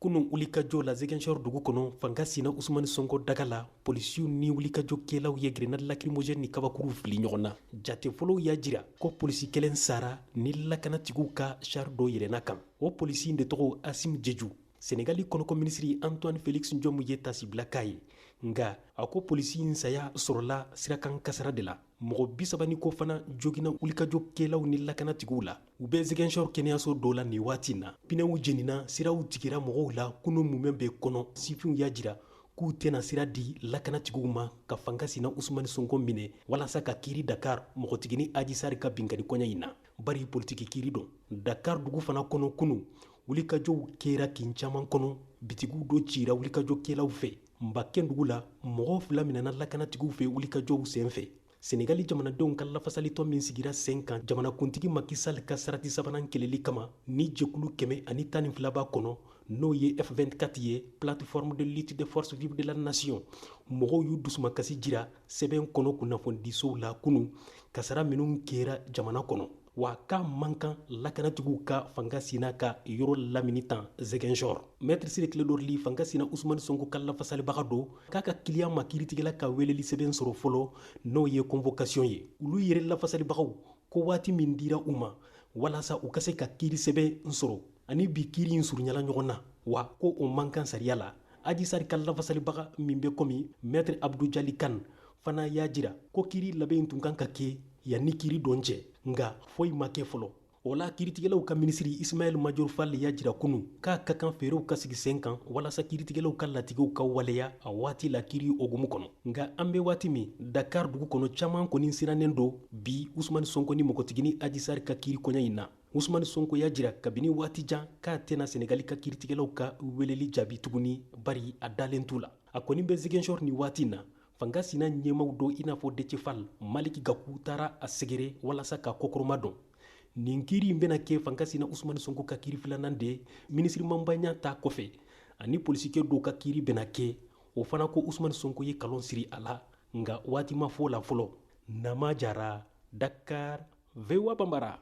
Kunun wulikajɔ la Ziguinchor dugu kɔnɔ, fanga sina Usumani Sonko daga la, polisiw ni wulikajɔkɛlaw ye grenade lacrymogène ni kabakuruw fili ɲɔgɔn na. Jate fɔlɔw y'a jira ko polisi kelen sara ni lakanatigiw ka char dɔ yɛlɛnna kan. O polisi in de tɔgɔ Asim Jeju. Senegali kɔnɔko minisiri Antoine Felix Diome ye tasibila k'a ye, nka a ko polisi in saya sɔrɔla sirakan kasara de la. Mɔgɔ 30 ni kɔ fana joginna wulikajɔkɛlaw ni lakanatigiw la. U bɛ Ziguinchor kɛnɛyaso dɔ la nin waati na. Pinɛw jenina, siraw tigɛra mɔgɔw la kunun mumɛ bɛɛ kɔnɔ. Sifinw y'a jira k'u tɛna sira di lakanatigiw ma ka fanga sina Usumani Sonko minɛ walasa ka kiiri Dakar mɔgɔtigini Aji Sari ka binkanni koɲɛ in na, bari politiki kiiri don. Dakar dugu fana kɔnɔ kunun, wulikajɔw kɛra kin caman kɔnɔ, bitigiw dɔ cira wulikajɔkɛlaw fɛ. Mbakɛ dugu la, mɔgɔ fila minɛna lakanatigiw fɛ wulikajɔw senfɛ. Senegali jamanadenw ka lafasalitɔn min sigira sen kan jamanakuntigi Macky Sall ka sarati sabanan kɛlɛli kama ni jɛkulu 112 b'a kɔnɔ, n'o ye F24 ye, plateforme de lutte des forces vives de la nation, mɔgɔw y'u dusumakasi jira sɛbɛn kɔnɔ kunnafonidisow la kunun kasara minnu kɛra jamana kɔnɔ, wa k'a man kan lakanatigiw ka fanga sina ka yɔrɔ lamini tan Ziguinchor. Maître Ciré Clédor Ly, fanga sina Ousmane Sonko ka lafasalibaga don, k'a ka kiliyan ma kiiritigɛla ka weleli sɛbɛn sɔrɔ fɔlɔ, n'o ye convocation ye. Olu yɛrɛ lafasalibagaw ko waati min dira u ma walasa u ka se ka kiiri sɛbɛn sɔrɔ ani bi kiiri in surunyala ɲɔgɔn na, wa ko o man kan sariya la. Aji Sari ka lafasalibaga min bɛ komi Maître Abdou Jali Kane fana y'a jira ko kiiri labɛn tun kan ka kɛ yanni kiiri don cɛ, nka foyi ma kɛ fɔlɔ. O la, kiiritigɛlaw ka minisiri Ismaël Madior Fall y'a jira kunun k'a ka kan fɛɛrɛw ka sigi sen kan walasa kiiritigɛlaw ka latigɛw ka waleya a waati la kiiri hukumu kɔnɔ. Nka an bɛ waati min, Dakar dugu kɔnɔ caman kɔni sirannen don bi Usumani Sonko ni mɔgɔtigini Aji Sari ka kiiri koɲɛ in na. Usumani Sonko y'a jira kabini waati jan k'a tɛna Senegali ka kiiritigɛlaw ka weleli jaabi tuguni, bari a dalen t'u la. A kɔni bɛ Ziguinchor nin waati in na. Fanga sina ɲɛmaw dɔ i n'a fɔ Déthié Fall, Malick Gakou taara a sɛgɛrɛ walasa k'a kɔkɔrɔmadon. Nin kiiri in bɛna kɛ fanga sina Usumani Sonko ka kiiri filanan de minisiri Mame Mbaye Niang ta kɔfɛ, ani polisikɛ dɔw ka kiiri bɛna kɛ. O fana ko Usumani Sonko ye kalon siri a la, nka waati ma fɔ la fɔlɔ. Nama Jara, Dakar, VOA Bambara.